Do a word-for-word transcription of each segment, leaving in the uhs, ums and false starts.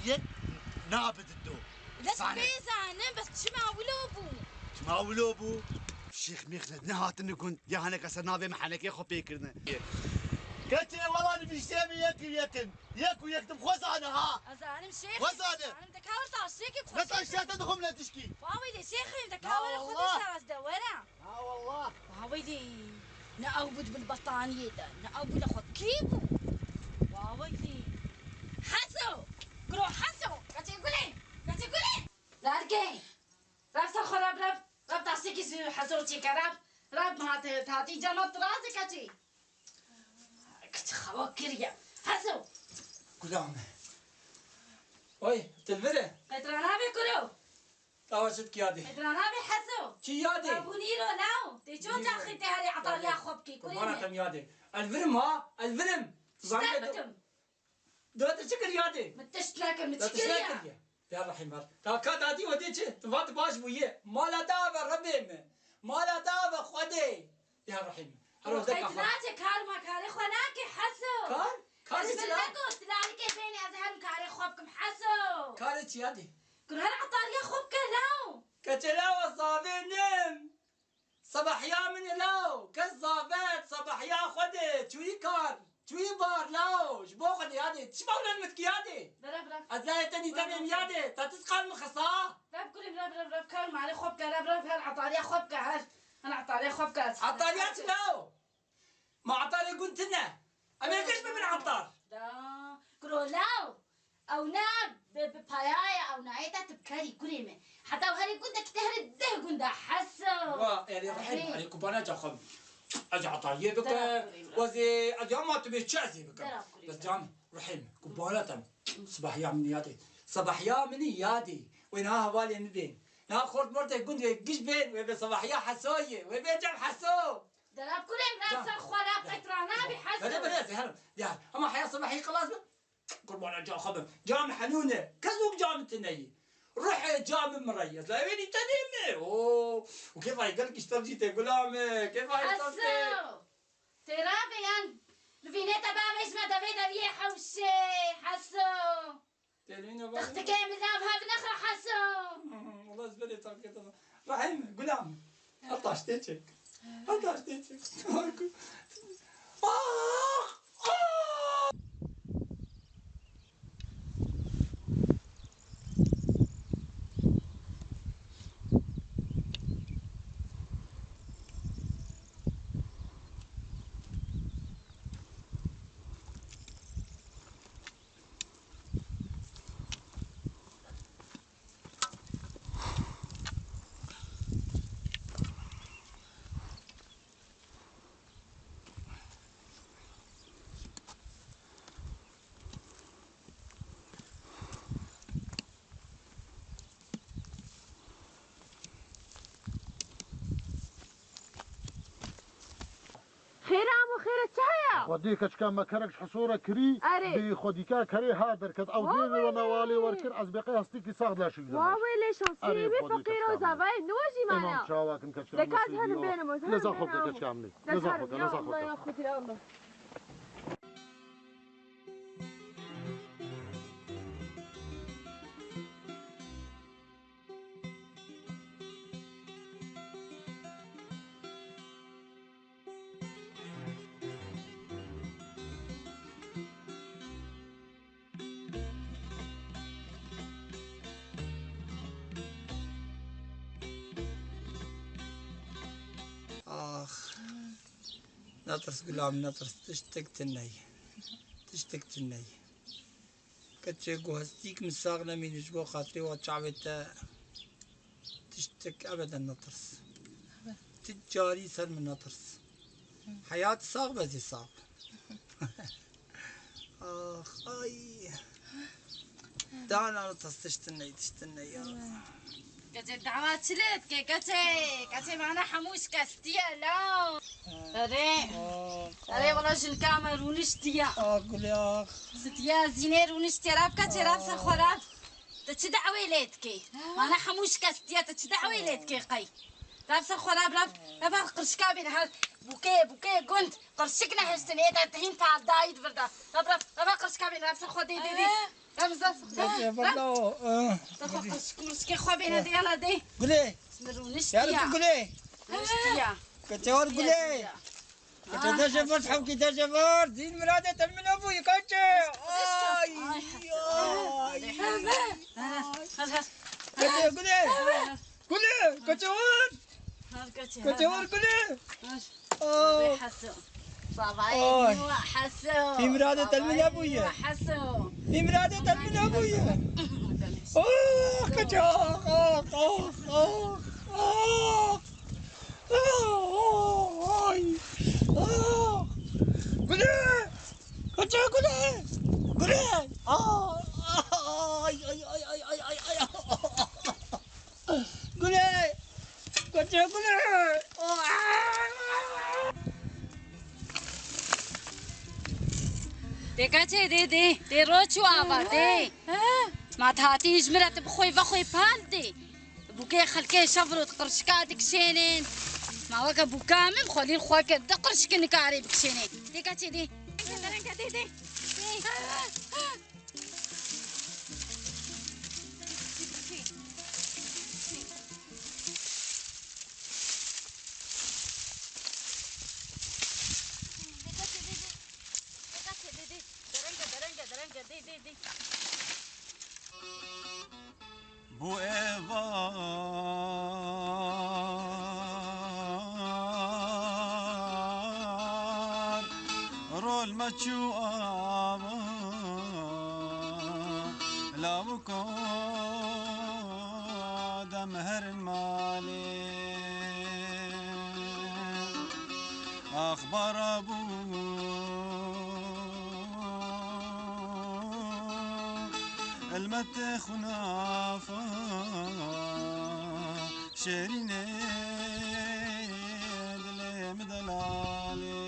Yek nabidito. Dest Sahne. Bê zanim, bes çima wilo bû? Çima wilo bû? Şêx mêx ne, nehatine gund, ya hineka ser navê me henekê xwe pê kirine. Keçê wela nivîştê min yek û yek in. Yek û yek tim xwe zane ha. Ez zanim şêx. Xwe zane. Zanim de kawir taştêkê xwe Ne şêx. Taştêkê dixwim ne tişkî. Wawî lê şêxê de kawir xwe de şaraz de were. Ha wallah. Wawilî, ne ew bû di bin betaniyê de, ne ew bû li xwe kî bû? Wawilî. Heso! Kuro Heso! Keçê gulê! Keçê gulê! Dergê! Rab ser xwe rab, rab, rab tasêkî zû Heso çêke rab, rab ma te, tatî cema tirazê keçê. Keçê xewa kiriye. Heso! Gulam. Oy, Dilbire. Qetrana be kuro! Tawa çi dikî yadê? Qetrana be Heso. Çi yadê? Rabûnî ro law. Tê çon caxî te herê etariya xwe bikî, kurê Kurbana me. Tem yadê. Ez virim ha, ez virim. Zanî Şter be tu. Bikim. Dua te çi kir yadê? Min tişt nekim, min çi kiriya? Ya Rehîm ver. Ta ka dadî we dê çi? Tu vat baş bûye. Mala da ve Rebê min. Mala da ve Xwedê. Ya Rehîm. Hero de Qey kafa. Naçe kar ma karê xwe nake Heso. Kar? Karê çi ya? Ez min negot, lalikê bêne ez herim karê xwe bikim Heso. Karê çi yadê? Kur her etariya xwe bike law. Keçê lawa zavê nim. Sebahiya min e law. Kes zavet, sebahiya xwe de. Çûyî kar. Çûyî bar law. Ji bo xwe de yadê. Çima wile min dikî yadê? Bira, bira. Ez layê te nîzanêm yadê. Te tu qal min xisa. Rab kulim, rab, rab, rab, kar malê xwe bike, rab, rab, her etariya xwe bike, her. Her etariya xwe bike. Etariya çi law? Ma etarê gund tune. Em ê giş bibin etar. Da. Kuro law. Ew ne bi, bi payaya ew nayê te tu bikerî kurê me. Heta ew herê gundek te herê deh gunda Heso. Wa, erê Rehîm, erê. Erê kubana ca xwe. Ez etariyê bikim. Dera kurê me. Wezê, ez ya ma tu bê çi ez ê bikim? Dera kurê me. Bes can, Rehîm, kubana te. Sibahiya min yadê. Sibahiya min yadê. Wê niha hevalê min bên. Niha xort mortê gund wê giş bên, wê bê sibahiya Hesoyê. Wê bê cem Heso. Derab kurê min, rab ser xwe, rab qetrana bî Heso. Bele, bele, ez ê herim. Ya, hema heya sibehî xilas bim. Qurbana ca xwe bim. Ca min henûn e. Kesok ca min tune yî. Ruhê ca min min re yî. Ez la wê nî tenê me. Oo. Û kêfa yê gelek îştir jî tê gula me. Kêfa yê Heso. Tê rabê yan. Li vînê te bavê ji me devê deriyê hewşê. Heso. Têlîna bavê. Textikê min nav hev nexe Heso. Wala ez berê takê te. Rehîm, gula min. Her taştê çek. Her taştê çek. Ah! Ah! Xêr e amo, xêr e, çi heye? Xwedê keçika me kerek ji Heso re kirî, erê, bê xwedîka kerê ha derket. Ew dê wê wena walê wer kir, ez bê qey hestîkî sax dilaşî bidem. Wa wê lê şansî, erê, wê feqîr o zavayê niwajî mane. Çawa kim keçika me sêdî o. Leza xwe bike keçika min. Leza xwe bike, leza xwe bike. Ya Allah, ya Xwedê, ya Allah. Ax. Netirs gulam, netirs. Tiştek tune ye. Tiştek tune ye. Keçê ku hestîk min sax nemîne ji bo xatirê we çavê te tiştek ebeden netirs. Ti carî ser min netirs. Heyat sax be zî sax. Ax, ay. Dana netirs tiştin ney, tiştin ney ya. Keçê dawa çi lê dike keçê? Keçê mana hemû şikestiye law. Erê. Erê wala jinka me rûniştiye. Ah gulê ah. Sitiye zînê rûniştiye, rab keçê rab ser xwe rab. Te çi dawê lê dikê? Mana hemû şikestiye, te çi dawê lê dikê qey? Rab ser xwe rab rab. Rab qirşika bîn her bûkê bûkê gund qirşik nehiştin ê te hîn pal dayî di vir de. Rab rab rab qirşika bîn rab ser xwe dê dê dê. Remza, Remza, o, ah. Dafa qirşik mirşikê xwe bêne de, yala de. Gulê. Rûniştiya. Yala tu Gulê. Rûniştiya. Keçewar Gulê. Keçe deşe var, hewkî deşe var. Zîn mirade telmine bû, yikaçe. Ay, ay. Keçe Gulê. Gulê, keçewar. Keçewar Gulê. Ay. Heso. Baba, Ay. Heso. Hîmrade telmine bûye. Heso. Hîmrade telmine bûye. Oh, keçe, oh, oh, oh, oh. Ay. Oh. Gulê. Keçe Gulê. Gulê. Ah. Ay, ay, ay. Gulê! Koçê Gulê! Dê keçê dê, dê, dê ro çû ava, dê. Ma tu hatî ji min re tu bi xwe ve xwe pal dê. Bûkê xelkê şevro di qirşika dikişênin. Ma weke bûka min xwelî xwe kir, di qirşikê nikarê bikişênê. Dê keçê dê. Dê, dê, dê, dê. Bû êvar rol me çû ava, lawiko dem herin malê. Axbara bû elmete xunafa şêrînê dilê min delalê.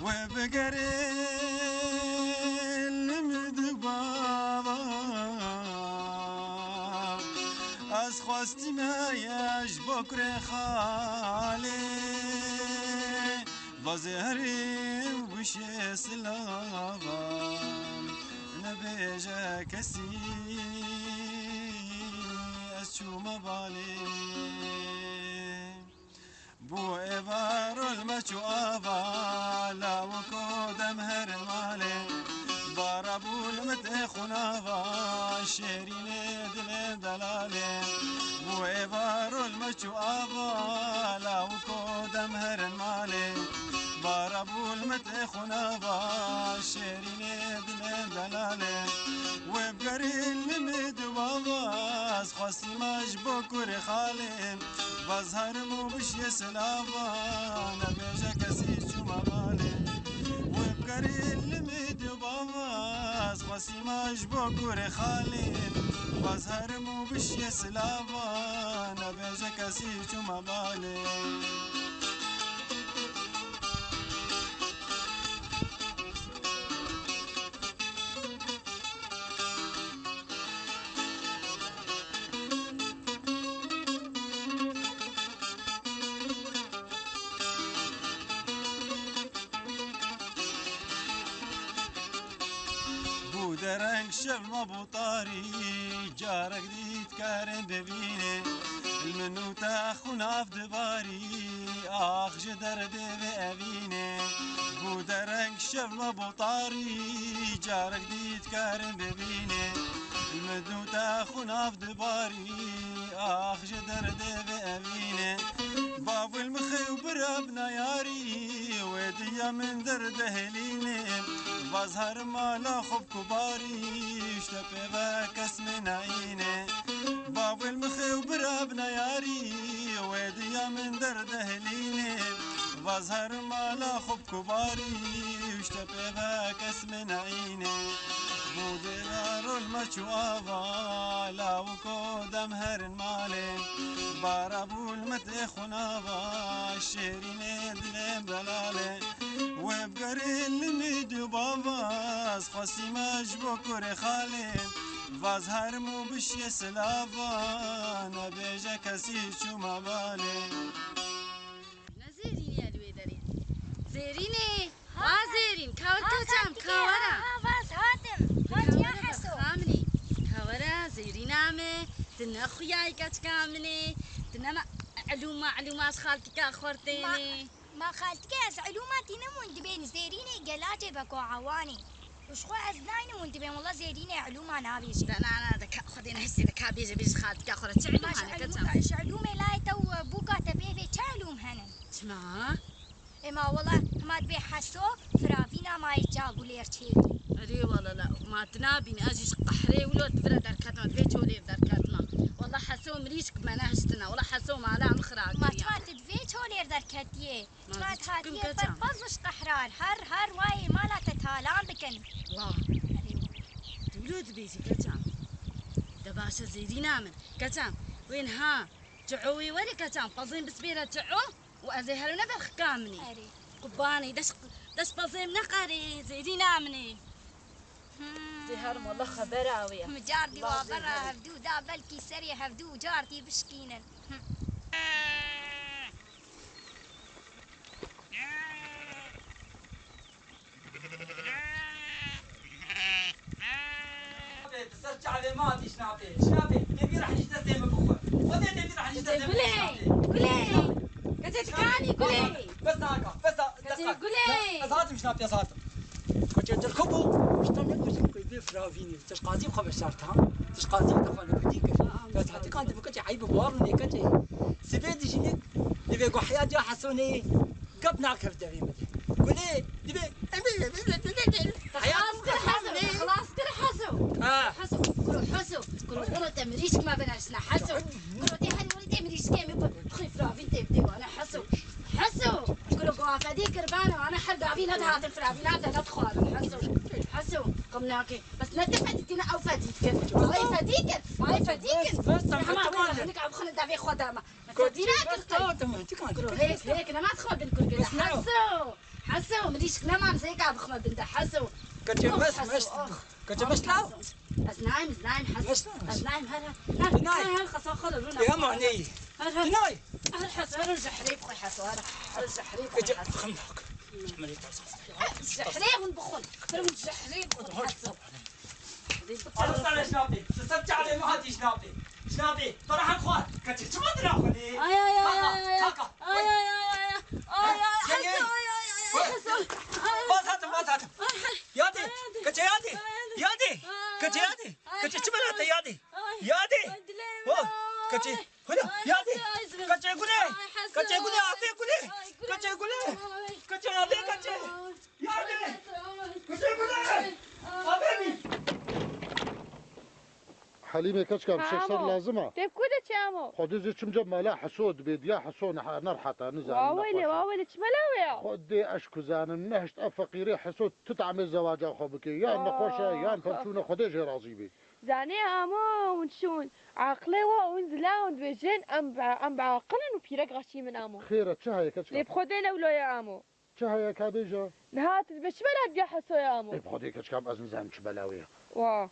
Wê bigerê li min di bava. Ez xwestî me ye ji bo kurê xalê. Vazê herê û bişê silava. Nebêje kesî ez çûme balê. Bû êvarol me çû ava, lawiko dem her malê. Bara bû li min tê xunava, şêrînê dilê delalê. Bû êvarol me çû ava, lawiko dem her malê. Bara bû li min tê xunava, şêrînê dilê delalê. Wê bigerî li min di bava, ez xwestî me ji bo kurê xalê. Vaz herim û bişiyê silava, nebêje kesî çûma malê. Wê bigerî li min di bava, ez xwestî me ji bo kurê xalê. Vaz herim û bişiyê silava, nebêje kesî çûma malê. Bû dereng şev me bû tarî, carek dî dikarin bibîne. Li min û te xunav dibarî, ax ji derdê vê evîne. Bû dereng şev me bû tarî, carek dî dikarin bibîne. Li min û te xunav dibarî, ax ji derdê vê evîne. Bavil mixê û bira bi neyarî, wê diya min derdehêlîne. Vaz herim mala xwe bi kubarî, ji te pê ve kes min nayîne. Bavil mixê û bira bi neyarî, wê diya min derdehêlîne. Vaz herim mala xwe bi kubarî, ji te pê ve kes min nayîne. Bû dêra rol me çû ava, lawiko dem herin malê. Bara bû li min tê xunava, şêrînê dilê delalê. Wê bigerî li min di bava, ez xwestî me ji bo kurê xalê. Vaz herim û bişiyê silava, nebêje kesî çûma balê. Ne Zêrînê ye li wê derê. Zêrînê, ha Zêrîn, ka were, ka çam, ka were. Ha, vaz ha Me, tu ne xuyayî keçika min ê, tu ne me elûma elûma ez xaltika xwe tênê. Ma xaltike ez elûma tînim û dibên zêrînê gelacê beko awanê. Û ji xwe ez naynim û dibên wela zêrînê elûma nabêjê. De na na de ka xwe dê nehesê de ka bêje bêje xaltika xwe re çi elûm hane keçam. Ji elûmê layê te û bûka te pê vê çi elûm hene? Çima? Ê ma wela hema dibê Heso firavîna mayê ca gulêr çêkî. Erê wela la, ma tu nabînî, ez jî ji qehrê wilo di vir re derketim, di vê çolê derketim. Wela Heso mirîşk me nehiştina, wela Heso mala min xira kiriye. Ma çima tu di vê çolê derketiyê? Ma çima tu hatiye ber pez ji qehrar, her, her wayê mala te talan bikin. Wa. Erê wela. Tu wilo dibêjî keçam. De baş e zêrîna min. Keçam, wê niha çi'o wê werê keçam, pezên bispêre çi'o. Û ez ê herim ne berxika min ê. Erê. Qubanê, deş, deş pezêm neqerê, zêrîna min ê. Hmm. Zê herim wela xebera wê ye. Min cardî wa berra hevdû da, belkî serê hevdû cardî bişkînin. Hmm. Di ser çavê me hatî şinapê. Şinapê, tê bîra hîç destê min bixwe. Xwedê tê bîra hîç destê min bixwe. Gulê, Gulê. Keçê tikanî Gulê. Bes naka, bes da, Keçê Gulê. Ez hatim şinapê, ez hatim. Keçê dirxibû, işte ne kuzim kuydu firavînî. Tişt qazî xwe veşart ha. Tişt qazî te xwe nebidî kir. Bes hatikan dibû keçê eyb bar nê keçê. Sibê dijînê, divê guhiya diya Hesonê. Gap nakevt devê min de. Gulê, divê, em ê, em ê, em ê, em ê. Xelas kir Heso, xelas kir Heso. Ha. Heso, kuro Heso, kuro, kuro te mirîşk me bineştine Heso. Kuro tê her wurî tê mirîşkê min bi, xîfravîn tê bidêwane Heso. Heso, kuro go afedî kir bane, ane her davî ne dihatin firavîna te ne dixwarin Heso. Heso, qim nake. Bes ne te fedî kir, ne ew fedî kir. Ay fedî kir, ay fedî kir. Bes, bes, hema tamam. Wê hinek ew xine devê xwe de me. Kotî bes, tamam, tamam, tamam. Kuro, hêk, hêk, nema dixwe bin kurkê de. Heso, Heso, mirîşk nema zêka bixwe bin de, Heso. Keçê mes, mes. Keçê mes law. Ez nayim, ez nayim, Heso. Ez nayim, her, her, her, her, Heso, xwe rûna. Ya ma neyî. Her, her. Nayî. Her, Heso, her, jehrê bixwe, Heso, her, her, jehrê bixwe, Heso. Jehrê hûn bixwin. Her hûn jehrê bixwin, Heso. Ala sere şinapê. Li ser çavê min hatî şinapê. Şinapê. Tara hek xwar. Keçê çima dira xwe nê? Ay, ay, ay, ay, ay. Kaka, kaka. Ay, ay, ay, ay, ay. Ay, ay, ay, Heso, ay, ay, ay, ay, Heso. Bas hatim, bas hatim. Ay, ay. Yadê. Ay, hadi. Keçê yadê. Ay, hadi. Yadê. Ay, keçê yadê. Ay, keçê çi bela te yadê? Ay, yadê. Ay, dilê min. Ho. Keçê. Hula, yadê. Keçê Gulê. Keçê Gulê, avê Gulê. Keçê Gulê. Keçê avê keçê. Yadê. Keçê Gulê. Avê bî. Helîmê keçika min şeş ser lazim e. Tê ku de çi amo? Xwedê zê çim cem mala Heso dibê diya Heso neha nerhata nizanî. Wawelê, wawelê çi bela wê ya? Xwedê eş kuzanim nehişt ev feqîrê Heso tu tamê zewaca xwe bikê. Yan nexweş e, yan perçûn e, Xwedê jê razî bê. Zanê amo hûn çûn. Aqilê we hûn zila hûn dibêjin, em bi, em bi aqil in û pîrek xeşî min amo. Xêr e, çi heye keçika? Lê bi Xwedê ne wilo ye amo. Çi heye ka bêje? Niha tu dibê çi bela diya Hesoya amo? Ê bi Xwedê keçika min ez nizanim çi bela wê ye. Wa.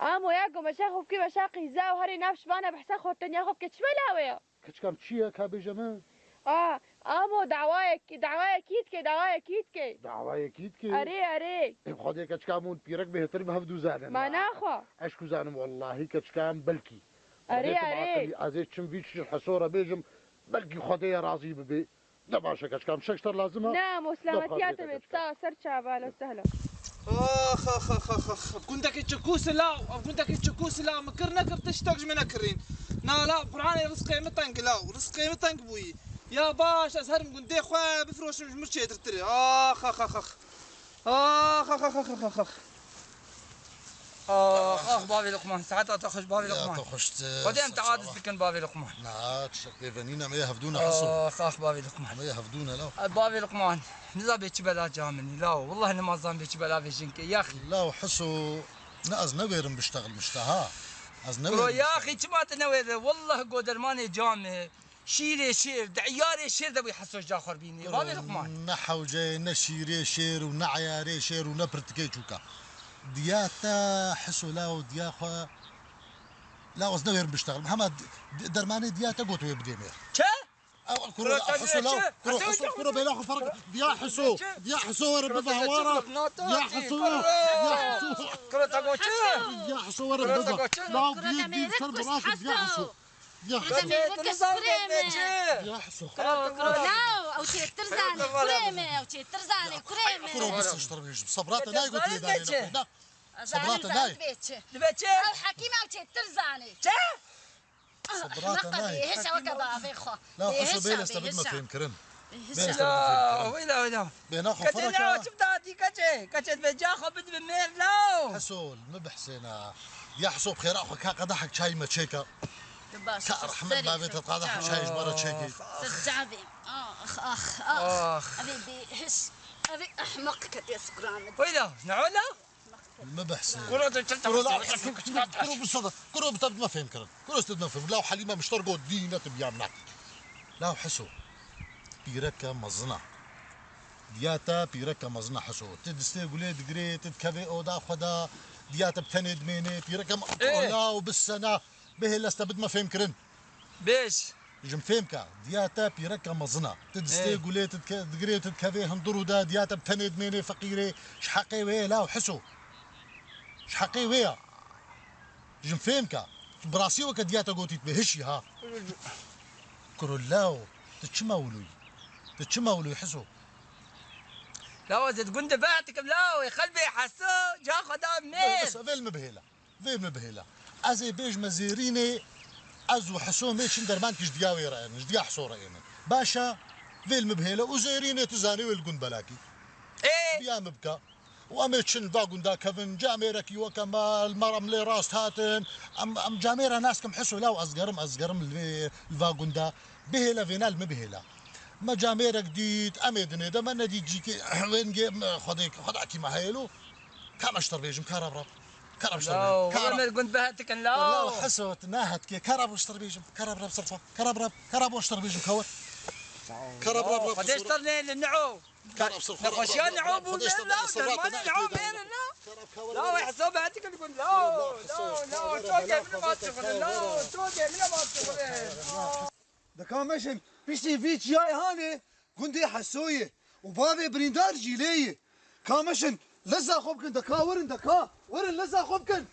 Amo ya ku meşa xwe bikê meşa qîza û herê nav şibana behsa xorteniya xwe bikê çi bela wê ye? Keçikam çi ye ka bêje min? A, amo dawayek, dawayekî dike, dawayekî dike. Dawayekî dike? Erê, erê. Ê bi Xwedê keçikam hûn pîrek bêhtir bi hev dû zanin. Ma naxwe. Ez ku zanim wellahî keçikam belkî. Erê, erê. Ez ê çim vî çi Heso re bêjim, belkî Xwedê ye razî bibe. Ne baş e keçikam, şeşter lazim e. Ne, amo selametiya te bê, sağ ol, ser çava, ehlen sehlen. Ax, ax, ax, ax, ax. Gundekî çikûs e law, ev gundekî çikûs e law, min kir nekir, tiştek ji min nekirîn. Na law, Qur'anê rizqê min teng law, rizqê min teng bûyî. Ya baş, ez herim gundê xwe bifroşim ji min çêtirtir e. Ax, ax, ax, ax. Ax, ax, ax. Ax, ax, bavê Luqman, saeta te xweş, bavê Luqman. Ya te xweş, Xwedê em te aciz dikin, bavê Luqman. Na, tiştek pê ve nîne, me yê hevdû ne Heso. Ax, ax, bavê Luqman. Me yê hevdû ne, law. Ay, bavê Luqman, niza bê çi bela ca min, law. Wallah nimazan bê çi bela vê jinkê, yaxî. Law Heso, ne ez newêrim biştexil mişte, ha. Ez newêrim. Bro, yaxî, çima tu newêre? Wallah go dermanê ca min. Şîrê şêr, di eyarê şêr de wî Heso ji ca xwe bînî. Bavê Luqman. Ne hewce ye, ne şîrê şêr û ne eyarê şêr û ne pirtikê çûka. Diya te Heso law diya xwe. Law ez newêrim biştexim. Hema d-, d-, dermanê diya te got wê bidê mêr. Çi? Kuro Heso law. Kuro Heso, kuro bêla xwe ferq. Diya Heso. Diya Heso were bibe hawara. Diya Heso. Diya Heso. Kuro te goçe. Diya Heso were bibe. Law biyê dîn ser birak Diya Heso. Diya Heso. Diya Heso. Law, ew çêtir zanê, kurê me, ew çêtir zanê, kurê me. Kuro bi siştir bêjim. Sebrate nayê got lê danê ne. Sebrate nayê. Dibe çi? Ew hekîm ew çêtir zanê. Çi? Sebrate nayê. Hêşa weke bavê xwe. La Heso bê leste bidme fêmkirin. Bê leste bidme fêmkirin. Weyla, weyla. Bê naxwe ferqa. Keçê çi dadî keçê? Keçê dibe ca xwe bidbe mêr law. Heso, li min bihsêne. Ya Heso bi xêra xwe ka qedehek çayî me çêke. Ka rehmet bavê te qedehek çayî ji me re çêkî. Sir çavê. Ax, ax, ax. Evê bêhiş. Evê ehmeq ketiye sukranê. Weyla, ne ola? Li min behsê. Kuro de çi Kuro la, kuro bi sada. Kuro bi te bidme fêmkirin. Kuro bi te bidme fêmkirin. Law Helîme mişter got dîne tu biya min. Law Heso. Pîreke mezin e. Diya te pîreke mezin e Heso. Tu distê gulê digirê, tu dikevê oda xwe de. Diya te bi tenê dimênê. Pîreke me-, Ê. Ola û bisena. Bihê leste bidme fêmkirin. Bêj. Ji min fêm ke, diya te pîreke mezin e. Tu distê Ê. Gulê, tu dike-, digirê, tu dikevê hundir û de, diya te bi tenê dimênê feqîrê. Ji heqê wê ye law Heso. Ji heqê wê ye. Ji min fêm ke. Tu bi rastî weke diya te gotî tu bêhiş î ha. Kuro law, tu çima wilo yî? Tu çima wilo yî Heso? Law ez ê di gund de vehtikim law, ê xelbê Heso, ca xwe da mêr. Bes, bes, vê li min bihêle. Vê min bihêle. Ez ê bêjme Zêrînê, ez û Heso mê çin dermankî ji diya wê re ênin, ji diya Heso re ênin. Baş e, vê li min bihêle û Zêrînê tu zanî wê li gund belakî. Ê! Diya min bike. Û em ê çin li va gunda kevin, camêrekî weke me, li me re em lê rast hatin. Em, em camêra nas kim Heso law ez gerim, ez gerim li vê, li va gunda. Bihêle vêna li min bihêle. Me camêrek dît, em ê dinê de me nedît jî kê wêngê me xwedê, xwedakî me heye lo. Ka me ji te re bêjim, ka re bi re. Ka re bi ji te re bêjim. Ka re. Wele me gund behetikin law. Law Heso, tu nahetkê. Ka re bi ji te re bêjim. Ka re bi re bi sirfa. Ka re bi re. Ka re bi ji te re bêjim, ka we. Ka re bi re bi re. Xwedê ji te re nêle ni'o. Ka re bi sirfa. Nexweşiya ni'o bû ne law. Dermanê ni'o mêrin law. Law Heso behetikin gund law. Law, law, çokê min ma çixulin law. Çokê min ma çixulin. Deka meşin piştî vî çiyayê hanê gundê Hesoyê û bavê birîndar jî lê yê. Ka meşin leza xwe bikin deka, werin deka, werin leza xwe bikin.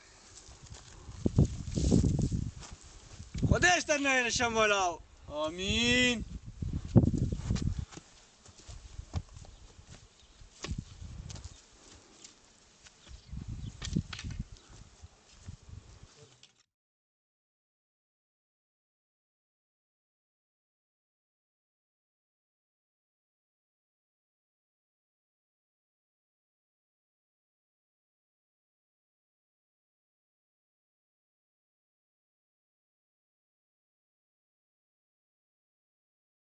Xwedê ji te neyre Şemo law. Amîn.